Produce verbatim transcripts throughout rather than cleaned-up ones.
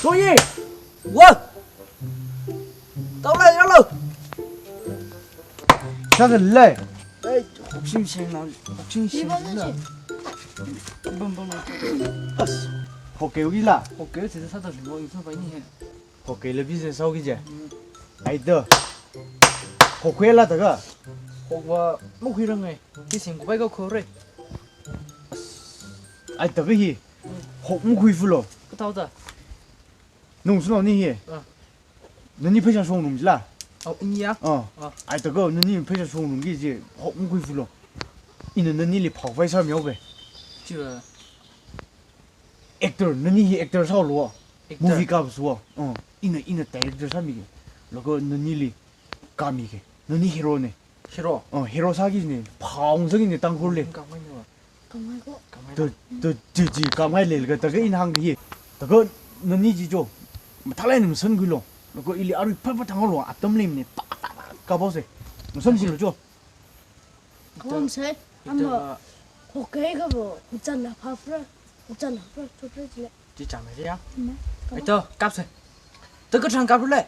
Toye! Wa! Tao lai, yalo! Sāda lei. Ei, hokshim sheng nao, hokshim sheng nao. Bam bam nao. As, hokkei wui la. Hokkei wui sāda sāda lei, wui sāda pai ni he. Hokkeila business sāki je. Mm. Ai do. Hokkhuila taka. Hokva makhuirang ai. Chi singkupai ka khore. Ai taka hi. Hok makhui fulo. Katao ta. Nung suno ni hi. Ah. Nani pheisā shong nung jila. Oh, ini ya? Ah. Ah. Ai taka nani pheisā shong nungki je hok makhui fulo. Ina nanili phao pheisā mihaowe. Chiva. Actor, nani hi actor sālo. Actor. Movie kap suwa. Ah. Ina, ina director sāmike. Laga nanili kapmike. Nani hero ne. Hero. Oh, hero sāki ne. Phao sāki ne Tangkhul li. Kamngai ne wa. Kamngai ko. Kamngai. To, to, to, ji kamngai leilaga taka ina hāngki. Taka nani ji jo. Mathālāk eina masan khuilo. Laga ili arui pha pha thanglo. Atam leimane. Pa, pa, pa, kaphaose. Masan khuilo jo. Kawang se. Ita ama. Hokkei kabo. Huchan la pha pra. Huchan la pra. Chupra chile. Chi chang mai ya. Ma. Ai to, kapse. Taka chang kapra le.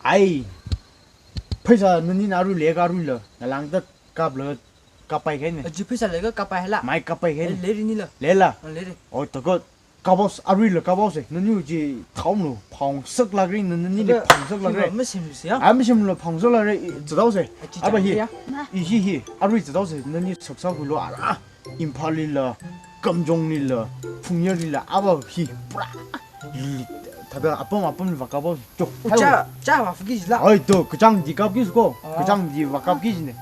Ai. Pheisā nani arui leika aruila. Ngalāngda kapla kappai kahaine. Aji pheisā leika kappai la. Mai kappai kahaine. Leiri nila. Leila. Ah, leiri. Oh, taka kaphaose aruila kaphaose. Nani ji thaomlo. Phao saklākre, nanili phao saklākre. Masemlu se ya. Ah, masemlu phao saklākre. Zathaose. Aji aba hi. Chang ya. Ma. I hi hi. Arui zathaose. Nani sak sākhuilo ara. Imphalli la, Kamjonglila, Phungyarlila, aba hi pra. Thāda apam apamli vākaphaose. Cho. Cha, cha vāfuki jila. Ai to, kachāng di kapki ko. Oh. Kachāng di vākapki jine.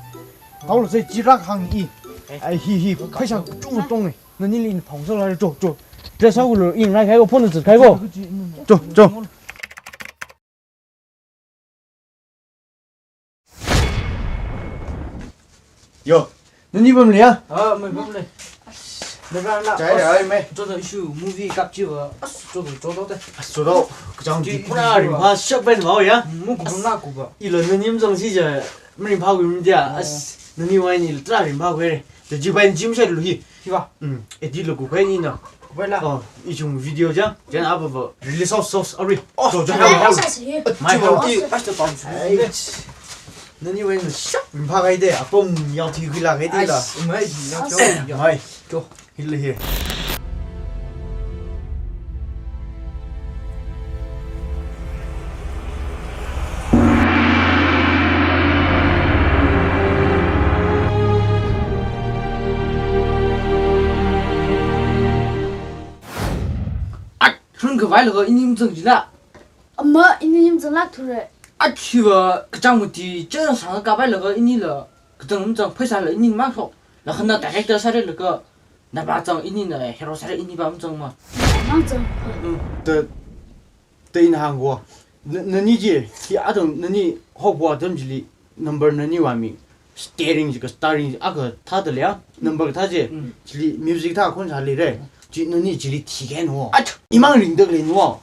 Thaolo se chirak hāng i. Eh. Ai hi hi, pheisā chung tong e. Nanili phao saklākre cho, cho. Dress sākhuilo, i ngai kahai ko, phone chat kahai ko. Cho, cho. Yo, nani pamli ya? Ah, mai pamli. Nara la. Chai, ai, mai. Choto issue movie kap chiva. As, choto, choto te. As, choto. Kachāng di pura ringphā shap pen mau ya. Mu kupam na kupa. Ila nani mazang si ja. Maringphākhui mi dia. As, nani wai ni ila tara ringphākhuire. Te ji bai ni jim shai lu hi. Hiva. Mm. Edit lo kukhai ni na. Kukhai la. Oh, ichung video jang. Jan apa ba. Release of sauce arui. Oh, jo, jo, jo. Mai, mai. Ai. Nani wai na shap. Ringphākahai de. Apam yau thi khuilākahai de la. Ai, mai, yau thi. Mai. Jo. Hila hi. At, run khavai laga ini mazang jila. Ama, ini mazanglāk thura. At, hiva kachāng mati, chāng sāngkhavai laga inila. Kachāng mazang pheisāla ini mashok. Lakhana director sāre laga. Napa zang inina hero sāre ini pa mazang ma. Mazang. Mm. Te, te ina hāng ko. Na, nani ji, hi atam nani hokwa atam chili number nani vāmi. Starring ji ka starring ji aka thāda leiya. Number kathā ji. Mm. Chili music thā khon sāli re. Chi nani chili thikhen wo. Ach. Imang ringdak lei no.